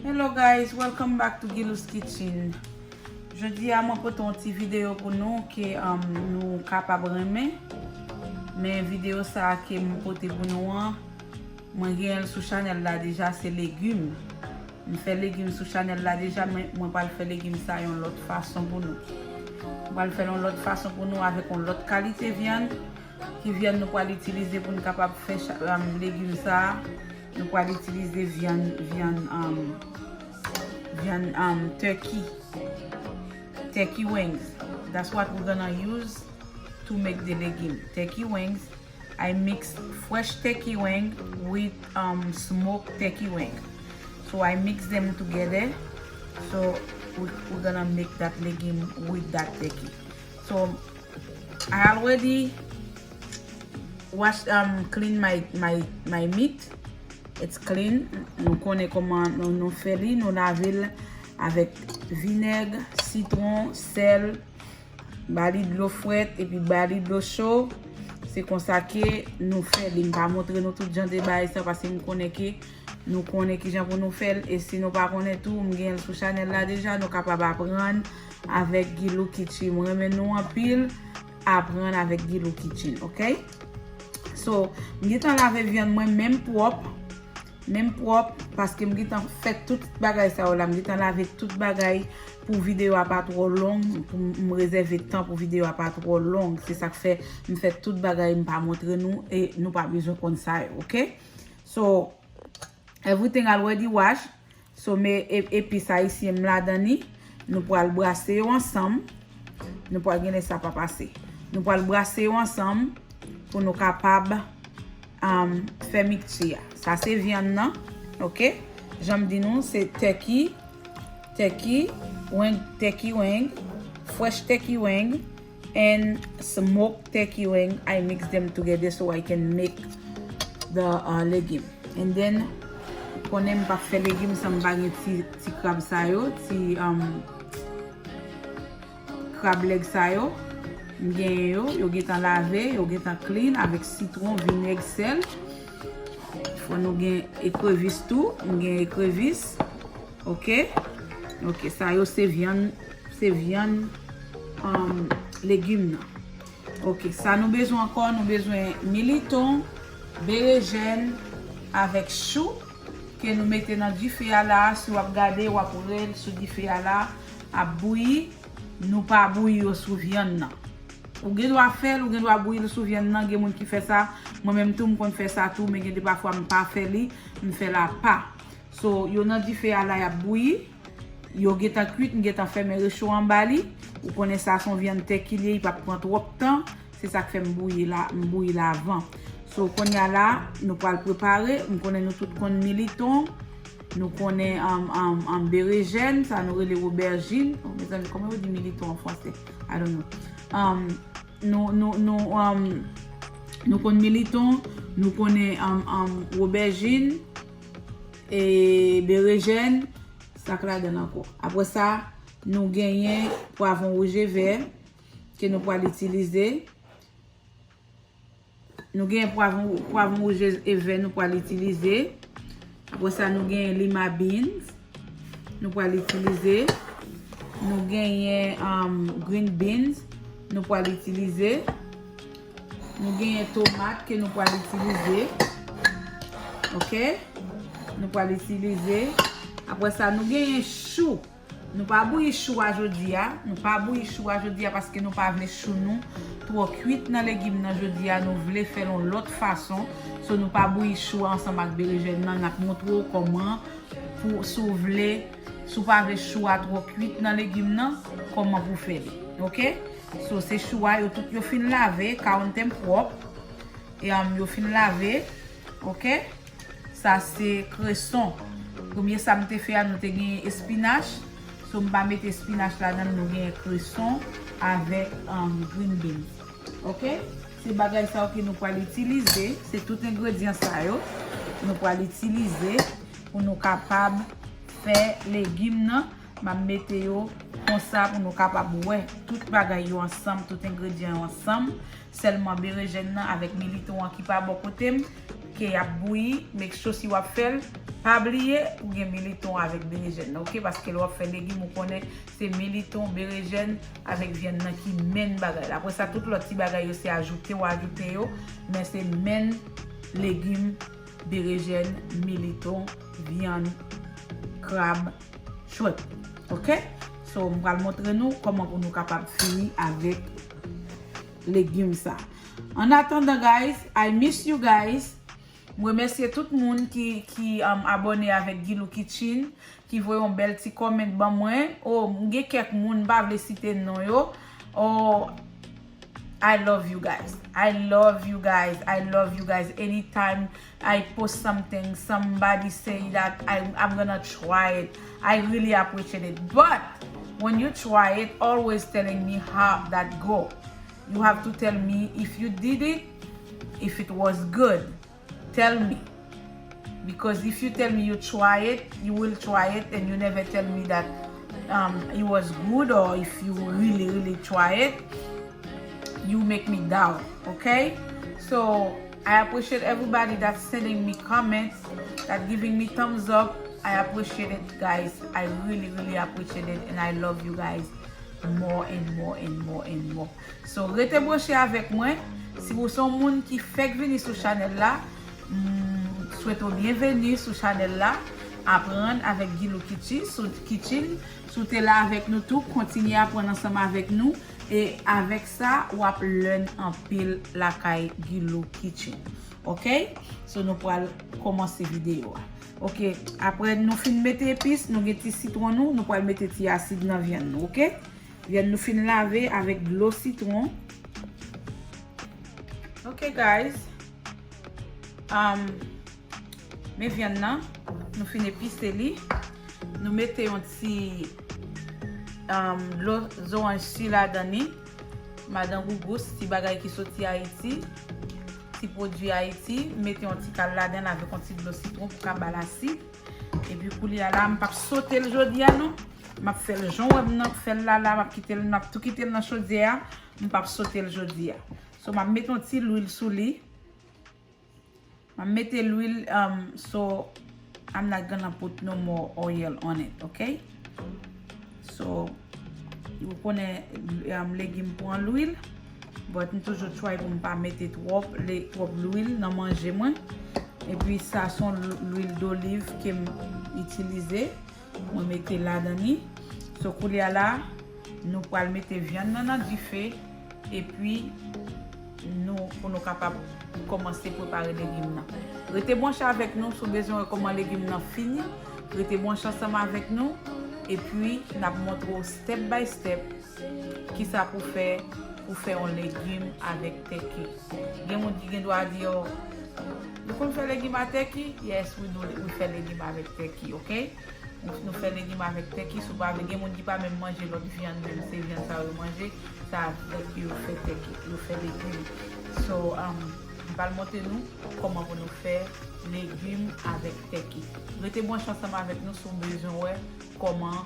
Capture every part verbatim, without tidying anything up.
Hello guys, welcome back to Gilou's Kitchen. Jodi a mwen pote yon ti videyo pou nou ke um, nou kapab renmen. Men videyo sa a ke mwen pote pou nou an, mwen genyen l sou chanèl la deja, se legim. Mwen fè legim sou chanèl la deja, men mwen pral fè legim sa yon lòt fason pou nou. Mwen pral fè l yon lòt fason pou nou avèk yon lòt kalite vyann. Ki vyann nou pral itilize pou nou kapab fè um, legim sa a? Nou pral itilize vyann vyann um, vyann um, turkey. Turkey wings. That's what we're gonna use to make the legume. Turkey wings. I mix fresh turkey wing with um, smoked turkey wing. So I mix them together. So we, we're gonna make that legume with that turkey. So I already wash um clean my my my meat. It's clean. Nou konnen kòman nou, nou fè li, nou lave l avèk vinèg, sitwon, sèl, ba li dlo frèt epi ba li dlo cho. Se konsa ke nou fè li. M pa montre nou tout jan de bagay sa paske m konnen ke nou konnen kijan pou nou fè l. E si nou pa konnen tou, m gen l sou chanèl la deja, nou kapab aprann avèk Gilou Kitchen. Mwen renmen nou anpil. Aprann avèk Gilou Kitchen, ok? So, m gentan lave vyann mwen menm pwòp. Menm pwòp, paske m gentan fè tout bagay sa yo la. M gentan lave tout bagay pou videyo a pa twò long, pou m rezève tan pou videyo a pa twò long. Se sa k fè m fè tout bagay, m pa montre nou e nou pa bezwen konn sa yo, ok? So, everything already wash. So, men e- epis ayisyen m ladan li. Nou pral brase yo ansanm. Nou pral gen lè sa pa pase. Nou pral brase yo ansanm pou nou kapab um, fè mikti a. Sa se vyann nan, ok? Jan m di nou, se turkey, turkey wing, turkey wing, fresh turkey wing, and smoked turkey wing. I mix them together so I can make the uh, legume. And then, konnen m pa fè legim san m pa gen ti, ti krab sa yo, ti um, krab leg sa yo. M genyen yo, yo gentan lave, yo gentan clean avèk sitwon, vinèg, sèl. Fò nou gen ekrevis tou, m gen ekrevis. Ok? Ok, sa yo se vyann, se vyann um, legim nan. Ok, sa nou bezwen ankò, nou bezwen militon, berejèn avèk chou ke nou mete nan dife a la. Si w ap gade, w ap wè l sou dife a la ap bouyi. Nou pa bouyi yo sou vyann nan. Ou gen dwa fè l, ou gen dwa bouyi l sou vyann nan, gen moun ki fè sa. Mwen menm tou, m konn fè sa tou, men gen de pafwa m pa fè li, m fè l apa. So, yo nan dife a la, y ap bouyi. Yo gentan kwit, m gentan fèmen recho anba li. Ou konnen sa se yon vyann tè ki li ye, li p ap pran twòp tan. Se sa k fè m bouyi la, m bouyi l avan. So, kounye a la, nou pral prepare. M konnen nou tout konn militon. Nou konnen um, um, um, berejèn, sa nou rele obèjin. Oh, mezanmi, kòman yo di militon an fransè? I don't know. Um, nou, nou, nou, um, nou konn militon, nou konnen um, um, obèjin, e berejèn, sa k ladan l ankò. Apre sa, nou genyen pwavwon wouj e vè ke nou pral itilize. Nou genyen pwavwon, pwavwon wouj e vè nou pral itilize. Apre sa, nou genyen lima beans. Nou pral itilize. Nou genyen um, green beans. Nou pral itilize. Nou genyen tomat ke nou pral itilize. Ok? Nou pral itilize. Apre sa, nou genyen chou. Nou pa bouyi chou a jodi a. Nou pa bouyi chou a jodi a paske nou pa vle chou nou twò kwit nan legim nan jodi a. Nou vle fè l yon lòt fason. So, nou pa bouyi chou a ansanm ak berejèn nan. N ap montre w kòman pou, si w vle, si w pa vle chou a twò kwit nan legim nan, kòman pou fè li. Ok? So, se chou a, yo tout yo fin lave, karanten pwòp. E um, yo fin lave. Ok? Sa se kreson. Premye sa m te fè a, nou te gen espinach. So, m pa mete espinach ladan l, nou gen kreson avèk um, green beans. Ok? Se bagay sa yo ke nou pral itilize. Se tout engredyan sa yo nou pral itilize pou nou kapab fè legim nan. M ap mete yo konsa pou nou kapab wè tout bagay yo ansanm, tout engredyan yo ansanm. Sèlman berejèn nan avèk militon an ki pa bò kote m. ke y ap bouyi, make sure si w ap fè l, pa bliye pou gen militon avèk berejèn nan, oke? Paske lè w ap fè legim, ou konnen se militon, berejèn avèk vyann nan ki menn bagay la. Apre sa, tout lòt ti bagay yo se ajoute w ajoute yo, men se menn legim, berejèn, militon, vyann, krab, shrimp. Oke? So, m pral montre nou kòman pou nou kapab fini avèk legim sa. An atandan, guys, I miss you guys. M remèsye tout moun ki, ki um, abòne avèk Gilou Kitchen, ki voye yon bèl ti comment ban mwen. Oh, m gen kèk moun, m pa vle site non yo. Oh, I love you guys. I love you guys. I love you guys. Anytime I post something, somebody say that I, I'm gonna try it. I really appreciate it. But when you try it, always telling me how that go. You have to tell me if you did it, if it was good. Tell me. Because if you tell me you try it, you will try it, and you never tell me that um, it was good or if you really, really try it, you make me doubt, okay? So I appreciate everybody that's sending me comments, that giving me thumbs up. I appreciate it, guys. I really, really appreciate it, and I love you guys more and more and more and more. So, rete branche avèk mwen. Si ou se yon moun ki fèk vini sou chanèl la, m swete w byenveni sou chanèl la. Aprann avèk Gilou Kitchen. Si w te la avèk nou tou, kontinye aprann ansanm avèk nou. E avèk sa, w ap learn anpil lakay Gilou Kitchen. Oke? So, nou pral kòmanse videyo a. Oke, apre nou fin mete epis, nou gen ti sitwon nou, nou pral mete ti asid nan vyann nou, oke? Vyann nou fin lave avèk dlo sitwon. Ok, guys. Um, men vyann nan, nou fin epise li. Nou mete yon ti um, dlo zoranj si ladan li. Madan Gougous, ti bagay ki soti Ayiti. Ti pwodui Ayiti. Mete yon ti kal ladan l avèk yon ti dlo sitwon pou ka ba l asid. Epi koulye a la, m p ap sote l jodi a non. M ap fè l jan w wè m nan fè l la la, m ap kite l, m ap tou kite l nan chodyè a. M p ap sote l jodi a. So, m ap mete yon ti lwil sou li. M ap mete lwil, um, so I'm not gonna put no more oil on it, ok? So, ou konnen um, legim pran lwil, but m toujou try pou m pa mete twòp, le, twòp lwil nan manje mwen. Epi sa se yon lwil doliv ke m itilize. Mwen mete ladan li. So, koulye a la, nou pral mete vyann nan nan dife, epi nou, pou nou kapab kòmanse prepare legim nan. Rete branche avèk nou si w bezwen wè kòman legim nan fini. Rete branche ansanm avèk nou, epi n ap montre w step by step kisa pou fè, pou fè yon legim avèk tèki. Gen moun ki gen dwa di, "Oh, nou konn fè legim a tèki?" Yes, we do, we fè legim avèk tèki, ok? Nou, nou fè legim avèk tèki, si w pa vle, gen moun ki pa menm manje lòt vyann, menm se vyann sa yo manje, se avèk yo fè tèki, yo fè legim. So, um, m pral montre nou kòman pou nou fè legim avèk tèki. Rete branche ansanm avèk nou si w bezwen wè kòman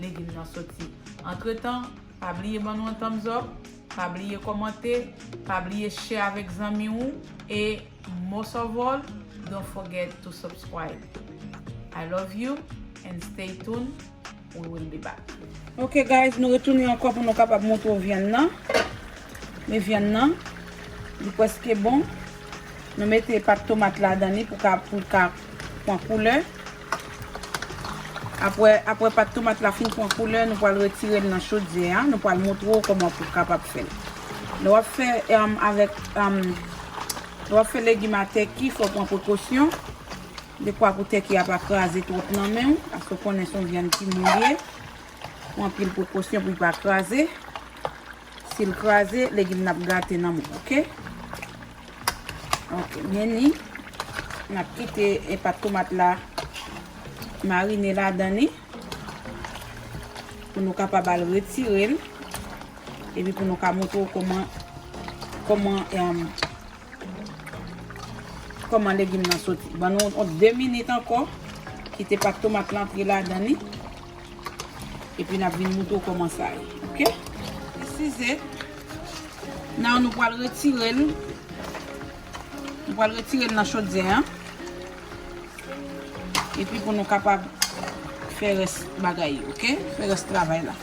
legim nan soti. Antretan, pa bliye ban nou yon thumbs up, pa bliye kòmante, pa bliye share avèk zanmi w, e most of all, don't forget to subscribe. I love you and stay tuned. We will be back. Ok, guys, nou retounen ankò pou nou kapab montre w vyann nan. Men vyann nan, li prèske bon. Nou mete pat tomat ladan li pou ka, pou l ka pran koulè. Apre, apre pat tomat la fin pran koulè, nou pral retire l nan chodyè a. Nou pral montre w kòman pou w kapab fè l. Lè w ap fè, em, avèk, em, lè w ap fè legim a tèki, fò w pran prekosyon. Dekwa pou tèki a pa kraze twòp nan men w. Paske w konnen se yon vyann ki mou li ye. Pran anpil prekosyon pou l pa kraze. Si l kraze, legim nan ap gate nan men w, ok? Ok, men ni, n ap kite e pat tomat la marine ladan li pou nou kapab al retire l epi pou nou ka montre w kòman, kòman, em, kòman legim nan soti. Ban nou yon de minit ankò, kite pat tomat la antre ladan li. Epi n ap vin montre w kòman sa ye. Ok? This is it. Now nou pral retire l. Mwen pral retire l nan chodyè an. Epi pou nou kapab fè rès bagay yo, oke? Fè rès travay la.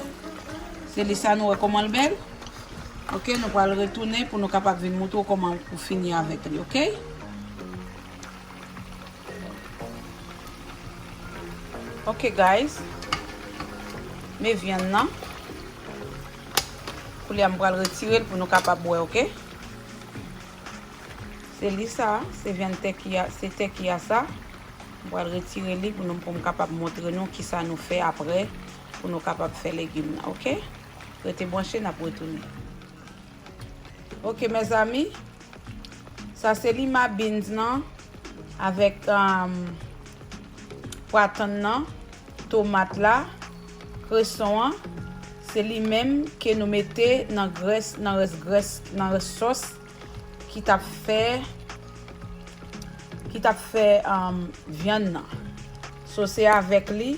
Se li sa, nou wè kòman l bèl. Oke, nou pral retounen pou nou kapab vin montre w kòman pou fini avèk li, oke? Oke, guys. Men vyann nan. Koulye a m pral retire l pou nou kapab wè, oke? Se li sa, se vyann tèki a, se tèki a sa. M pral retire li pou nou, pou m kapab montre nou kisa nou fè apre, pou nou kapab fè legim nan, oke? Rete branche, n ap retounen. Oke, mezanmi, sa se lima beans nan avèk, um, pwa tann nan, tomat la, kreson an. Se li menm ke nou mete nan grès, nan rès grès, nan rès sòs ki t ap fè, ki t ap fè, um, vyann nan. So, se avèk li,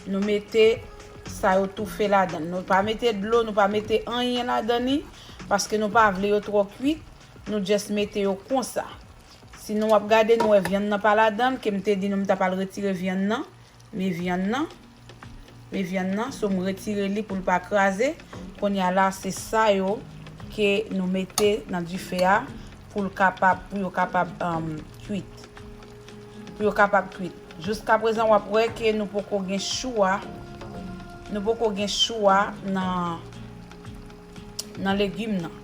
nou mete sa yo toufe ladan l. Nou pa mete dlo, nou pa mete anyen ladan li, paske nou pa vle yo twò kwit, nou just mete yo konsa. Si nou ap gade, nou wè vyann nan pa ladan l, ke m te di nou m t ap al retire vyann nan, men vyann nan, men vyann nan, so m retire li pou l pa kraze. Kounye a la, se sa yo ke nou mete nan dife a pou l kapab, pou yo kapab, um, kwit. Pou yo kapab kwit. Jiskaprezan, w ap wè ke nou poko gen chou a, nou poko gen chou a nan, nan legim nan.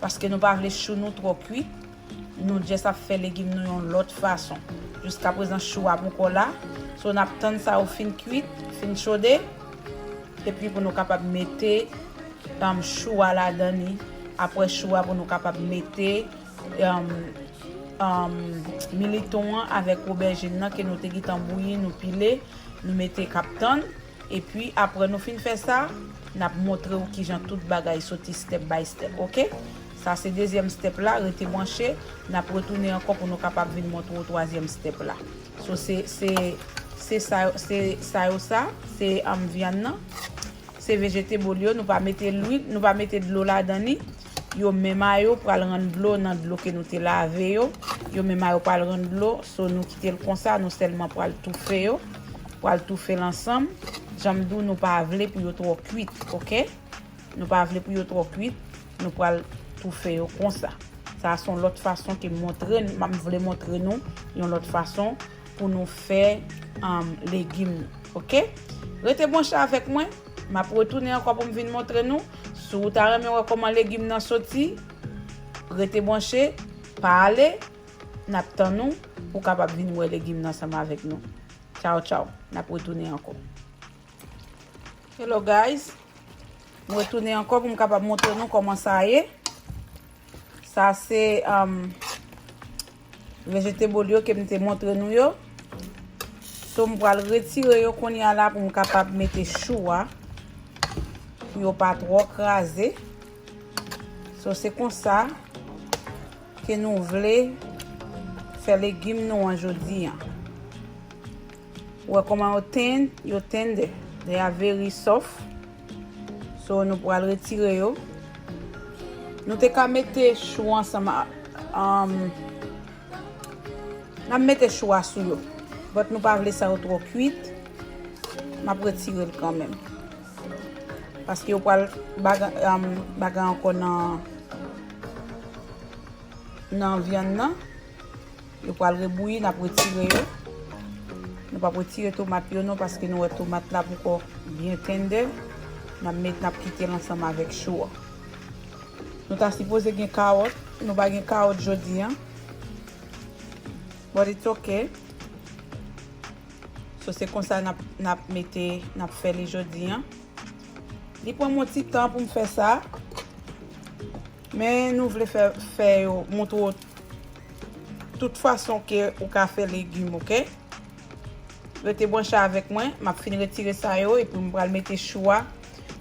Paske nou pa vle chou nou twò kwit. Nou just ap fè legim nou yon lòt fason. Jiskaprezan, chou a poko la. So, n ap tann sa yo fin kwit, fin chode. Epi pou nou kapab mete, um, chou a ladan li. Apre chou a, pou nou kapab mete, um, um, militon an avèk obèjin nan ke nou te gentan bouyi, nou pile, nou mete k ap tann. Epi, apre nou fin fè sa, n ap montre w kijan tout bagay soti step by step, oke? Sa se dezyèm step la, rete branche, n ap retounen ankò pou nou kapab vin montre w twazyèm step la. So, se, se, se sa, se sa yo sa, se, um, vyann nan. Se vegetable yo, nou pa mete lwil, nou pa mete dlo ladan li. Yo menm a yo pral rann dlo nan dlo ke nou te lave yo. Yo menm a yo pral rann dlo. So, nou kite l konsa, nou sèlman pral toufe yo. Pral toufe l ansanm. Jan m di w, nou pa vle pou yo twò kwit, oke? Nou pa vle pou yo twò kwit. Nou pral toufe yo konsa. Sa a se yon lòt fason ke m montre, m vle montre nou yon lòt fason pou nou fè, um, legim nou, oke? Rete branche avèk mwen, m ap retounen ankò pou m vin montre nou. Si w ta renmen wè kòman legim nan soti, rete branche, pa ale, n ap tann ou pou w kapab vin wè legim nan ansanm avèk nou. Tchaw, tchaw, n ap retounen ankò. Hello guys, m retounen ankò pou m kapab montre nou kòman sa ye. Sa se, um, vegetable yo ke m te montre nou yo. So, m pral retire yo kounye a la pou m kapab mete chou a, pou yo pa twò kraze. So, se konsa ke nou vle fè legim nou an jodi an. Ou wè kòman yo ten-, yo tender. They are very soft. So, nou pral retire yo. Nou te ka mete chou ansanm a, um, n ap mete chou a sou yo. But nou pa vle sa yo twò kwit. M ap retire l kanmenm. Paske yo pral baga-, um, bagay ankò nan, nan vyann nan. Yo pral rebouyi, n ap retire yo. Nou p ap retire tomat yo non, paske nou wè tomat la poko byen tender. N ap met, n ap kite l ansanm avèk chou a. Nou ta sipoze gen kawòt, nou pa gen kawòt jodi an. But it's okay. So, se konsa n ap, n ap mete, n ap fè li jodi an. Li pran m yon ti tan pou m fè sa. Men nou vle fè, fè yo, montre w tout fason ke ou ka fè legim, oke? Rete branche avèk mwen, m ap fin retire sa yo, epi m pral mete chou a,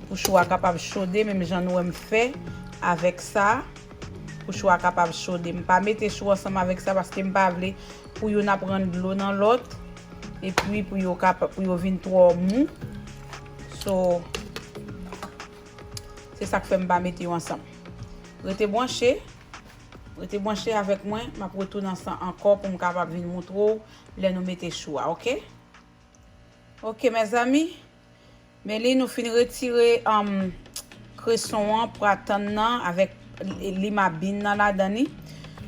pou chou a kapab chode, menm jan nou wè m fè avèk sa, pou chou a kapab chode. M pa mete chou ansanm avèk sa, paske m pa vle pou youn ap rann dlo nan lòt, epi pou yo kapa-, pou yo vin twò mou. So, se sa k fè m pa mete yo ansanm. Rete branche. Rete branche avèk mwen, m ap retounen ansanm ankò pou m kapab vin montre w lè nou mete chou a, oke? Oke, mezanmi, men li, nou fin retire, um, kreson an, pratann nan, avèk limabin nan ladan li.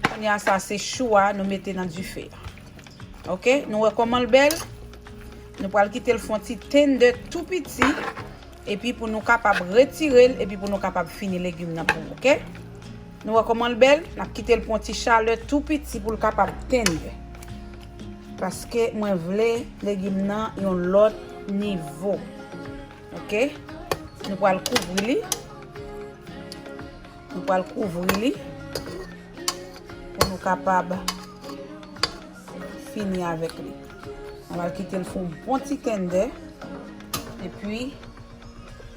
Kounye a, sa se chou a nou mete nan dife a. Oke, nou wè kòman l bèl? Nou pral kite l fè yon ti tender tou piti, epi pou nou kapab retire l, epi pou nou kapab fini legim nan pou ou, oke? Nou wè kòman l bèl? N ap kite l pou yon ti chalè tou piti pou l kapab tender. Paske mwen vle legim nan yon lòt nivo. Oke? Nou pral kouvri li. Nou pral kouvri li pou nou kapab fini avèk li. Nou pral kite l fè yon bon ti tender. Epi,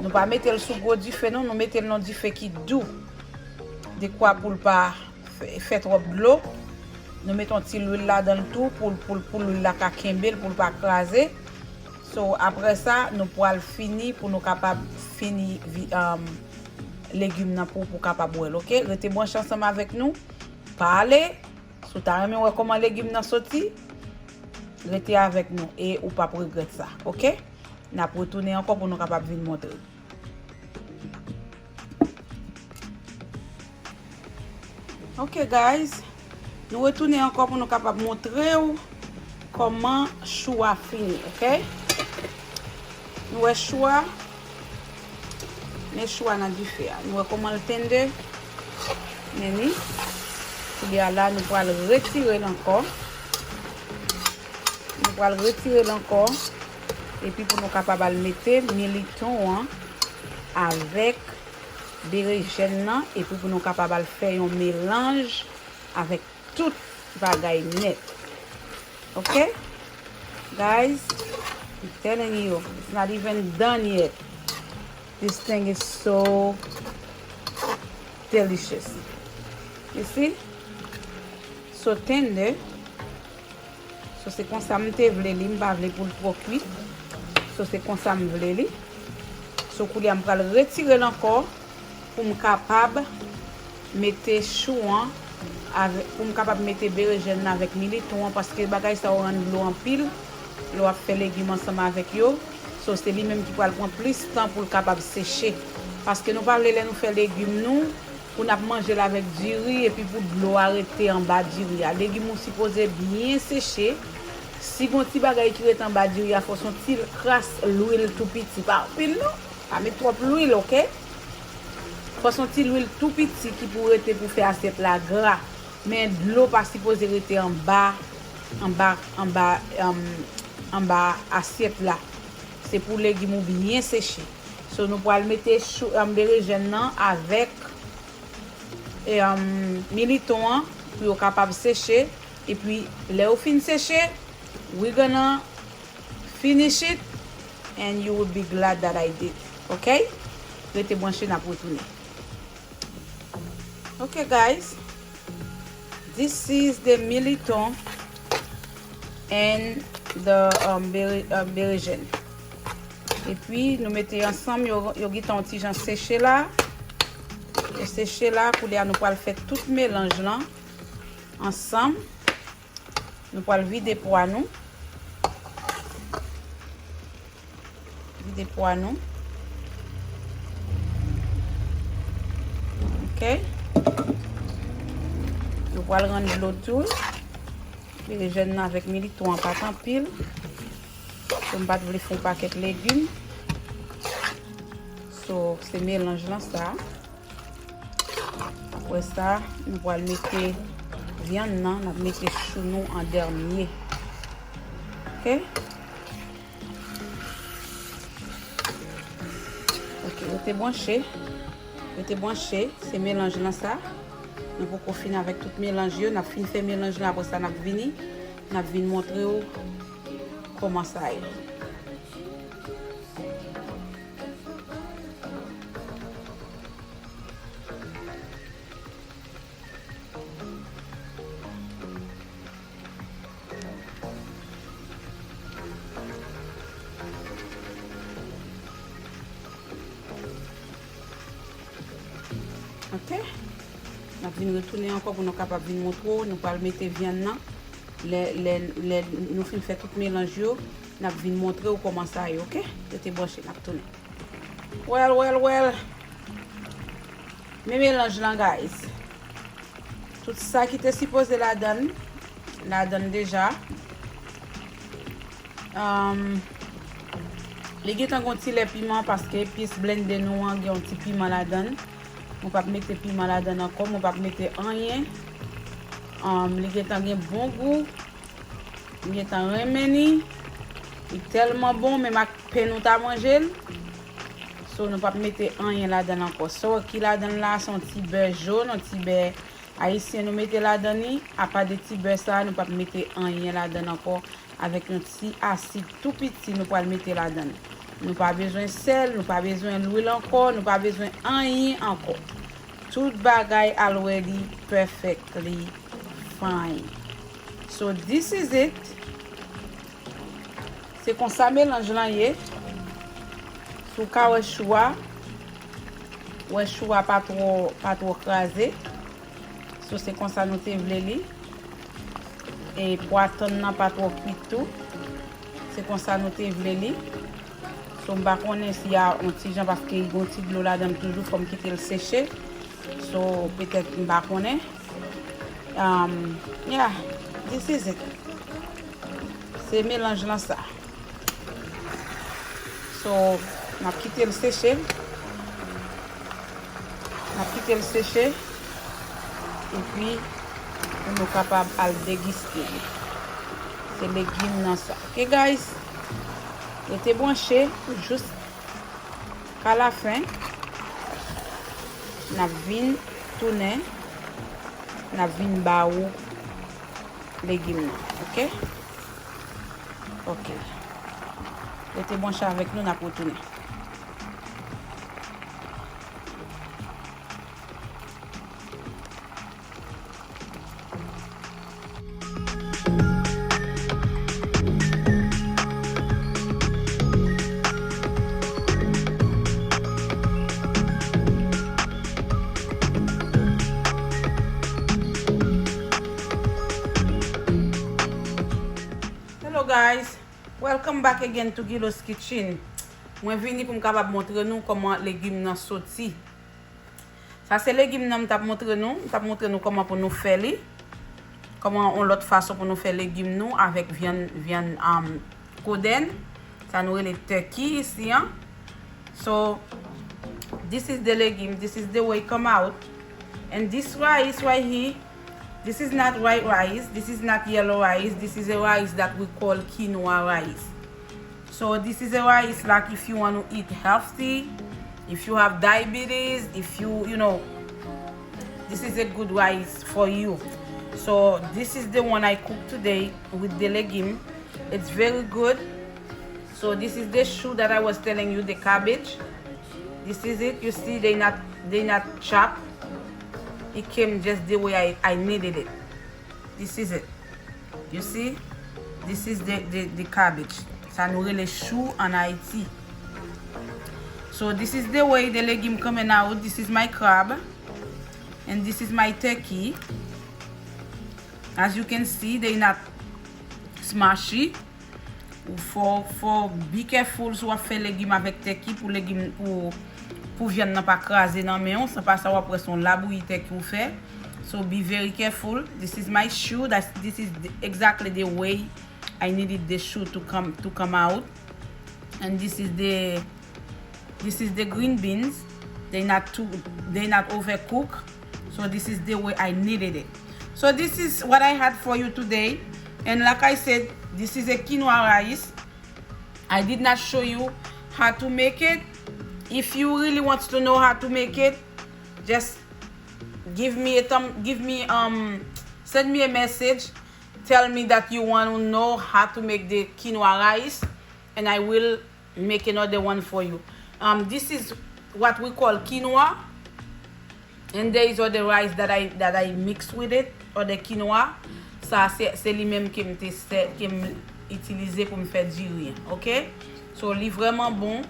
nou pa mete l sou gwo dife, non. Nou mete l nan dife ki dou. Dekwa pou l pa fè, fè twòp dlo. Nou mete yon ti lwil ladan l tou pou, pou, pou lwil la ka kenbe l, pou l pa kraze. So, apre sa, nou pral fini pou nou kapab fini vi-, um, legim nan pou, pou kapab wè l, oke? Rete branche ansanm avèk nou. Pa ale. Si w ta renmen wè kòman legim nan soti, rete avèk nou e ou p ap regrèt sa, oke? N ap retounen ankò pou nou kapab vin montre. Ok, guys. Nou retounen ankò pou nou kapab montre w kòman chou a fini, ok? Nou wè chou a, men chou a nan dife a. Nou wè kòman l tender. Men li. Koulye a la, nou pral retire l ankò. Nou pral retire l ankò. Epi pou nou kapab al mete militon an avèk berejèn nan. Epi pou nou kapab al fè yon melanj avèk tout bagay nèt. Ok? Guys, I'm telling you, it's not even done yet. This thing is so delicious. You see? So tender. So se konsa m te vle li, m pa vle pou l twò kwit. So se konsa m vle li. So koulye a m pral retire l ankò pou m kapab mete chou an avè-, pou m kapab mete berejèn nan avèk militon an, paske bagay sa yo rann dlo anpil lè w ap fè legim ansanm avèk yo. So, se li menm ki pral pran plis tan pou l kapab seche. Paske nou pa vle lè nou fè legim nou, pou n ap manje l avèk diri, epi pou dlo a rete anba diri a. Legim ou sipoze byen seche. Si gon ti bagay ki rete anba diri a, fò s on ti kras lwil tou piti. Pa anpil non. Pa met twòp lwil, ok? Fò s on ti lwil tou piti ki pou rete pou fè asyèt la gra. Men dlo pa sipoze rete anba, anba, anba, em, anba asyèt la. Se pou legim ou byen seche. So, nou pral mete chou, em, berejèn nan avèk, em, militon an pou yo kapab seche. Epi, lè yo fin seche, we gonna finish it and you will be glad that I did. Ok? Rete branche, n ap retounen. Ok, guys. This is the militon and the, um, bere-, um, berejèn. Epi, nou mete ansanm, yo, yo gentan yon ti jan seche la. Yo seche la, koulye a nou pral fè tout melanj lan ansanm. Nou pral vide pwa nou. Vide pwa nou. Ok. Nou pral rann dlo tou. Berejèn nan avèk militon an pa t anpil. So, m pa t vle fè yon pakèt legim. So, se melanj lan sa. Apre sa, nou pral mete vyann nan, n ap mete chou nou an dènye. Ok? Ok, rete branche. Rete branche, se melanj lan sa. Nou poko fin avèk tout melanj yo, n ap fin fè melanj lan, apre sa n ap vini, n ap vin montre w kòman sa ye. Ok? N ap Vin retounen ankò pou nou kapab vin montre w. Nou pral mete vyann nan. Lè, lè, lè nou fin fè tout melanj yo, n ap vin montre w kòman sa ye, oke? Rete branche, n ap tounen. Well, well, well. Men melanj lan, guys. Tout sa ki te sipoze ladann, ladann deja. Um, li gentan gon ti lè piman paske pyès blende nou an gen yon ti piman ladann. Mwen p ap mete piman ladann ankò, mwen p ap mete anyen. Um, li gentan gen bon gou. M gentan renmen li. Li tèlman bon, menm ak pen nou ta manje l. So, nou p ap mete anyen ladann ankò. So, ki ladann la, se yon ti bè jòn, yon ti bè ayisyen nou mete ladann li. Apa de ti bè sa, nou p ap mete anyen ladann ankò. Avèk yon ti asid tou piti, nou pral mete ladann. Nou pa bezwen sèl, nou pa bezwen lwil ankò, nou pa bezwen anyen ankò. Tout bagay already perfectly fine. So, this is it. Se konsa melanj lan ye. Si w ka wè chou a, wè chou a pa twò, pa twò kraze. So, se konsa nou te vle li. E pwa tann nan pa twò kwit tou. Se konsa nou te vle li. So, m pa konnen si y a yon ti jan, paske li gon ti dlo ladan l toujou, fò m kite l seche. So, petèt m pa konnen. Um, yeah, this is it. Se melanj lan sa. So, n ap kite l seche. N ap kite l seche. Epi, pou nou kapab al degiste li. Se legim nan sa. Ok, guys? Rete branche jis ka lafen. N ap vin tounen. N ap vin ba ou legim nan. Ok? Ok. Rete branche avèk nou, n ap retounen. Hello guys, welcome back again to Gilo's Kitchen. Mwen vini pou m kapab montre nou kòman legim nan soti. Sa se legim nan m t ap montre nou. M t ap montre nou kòman pou nou fè li. Kòman yon lòt fason pou nou fè legim nou avèk vyann, vyann, um, kodenn. Sa nou rele turkey isi an. So, this is the legume. This is the way it come out. And this rice right here, this is not white rice. This is not yellow rice. This is a rice that we call quinoa rice. So this is a rice, like, if you want to eat healthy, if you have diabetes, if you, you know, this is a good rice for you. So this is the one I cook today with the legume. It's very good. So this is the chou that I was telling you, the cabbage. This is it. You see, they not, they not chop. It came just the way I, I needed it. This is it. You see? This is the, the, the cabbage. Sa nou rele chou an Ayiti. So this is the way the legume coming out. This is my crab. And this is my turkey. As you can see, they not smushy. Ou fò, fò be careful si w ap fè legim avèk turkey pou legim, pou, pou vyann nan pa kraze nan men w. San pa sa, w ap wè se yon labouyi turkey ou fè. So be very careful. This is my chou. That's, this is the, exactly the way I needed the chou to come, to come out. And this is the, this is the green beans. They not too, they not overcook. So this is the way I needed it. So this is what I had for you today. And like I said, this is a quinoa rice. I did not show you how to make it. If you really want to know how to make it, just give me a thumb, give me, um, send me a message. Tell me that you want to know how to make the quinoa rice, and I will make another one for you. Um, this is what we call quinoa. And there is other rice that I, that I mix with it, other quinoa. Sa se, se li menm ke m te sè, ke m itilize pou m fè diri an, ok? So, li vrèman bon,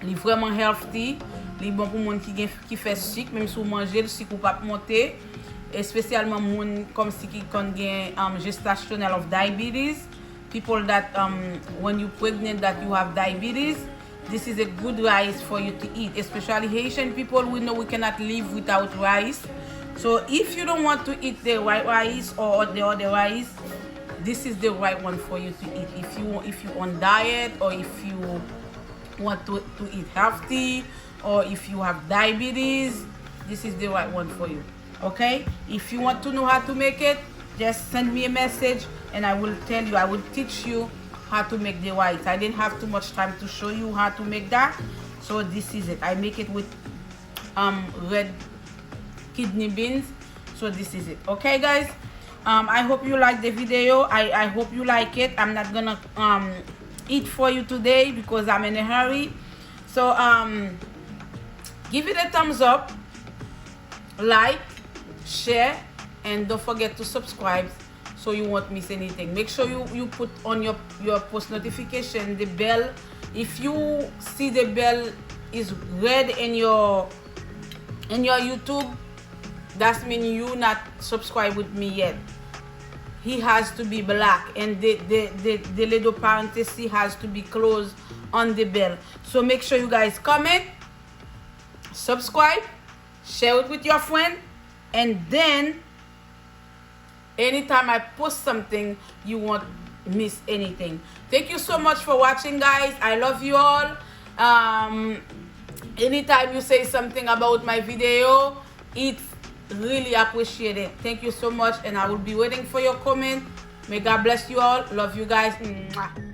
li vrèman healthy, li bon pou moun ki gen, ki fè sik, menm si w manje l, sik ou p ap monte. espesyalman moun kòmsi ki konn gen um, gestational of diabetes, people that um, when you pregnant that you have diabetes, this is a good rice for you to eat, especially Haitian people. We know we cannot live without rice. So if you don't want to eat the white rice or the other rice, this is the right one for you to eat. If you if you on diet or if you want to, to eat healthy, or if you have diabetes, this is the right one for you. Okay, if you want to know how to make it, just send me a message and I will tell you, I will teach you how to make the rice. I didn't have too much time to show you how to make that, so this is it. I make it with um red kidney beans. So this is it. Okay, guys, um I hope you like the video. I i hope you like it. I'm not gonna um eat for you today because I'm in a hurry. So um give it a thumbs up, like, share, and don't forget to subscribe so you won't miss anything. Make sure you you put on your your post notification, the bell. If you see the bell is red in your in your YouTube, that's mean you not subscribe with me yet. He has to be black, and the the the, the little parenthesis has to be closed on the bell. So make sure you guys comment, subscribe, share it with your friend, and then anytime I post something, you won't miss anything. Thank you so much for watching, guys. I love you all. Um, anytime you say something about my video, it's really appreciated. Thank you so much, and I will be waiting for your comment. May God bless you all. Love you guys. Mwah.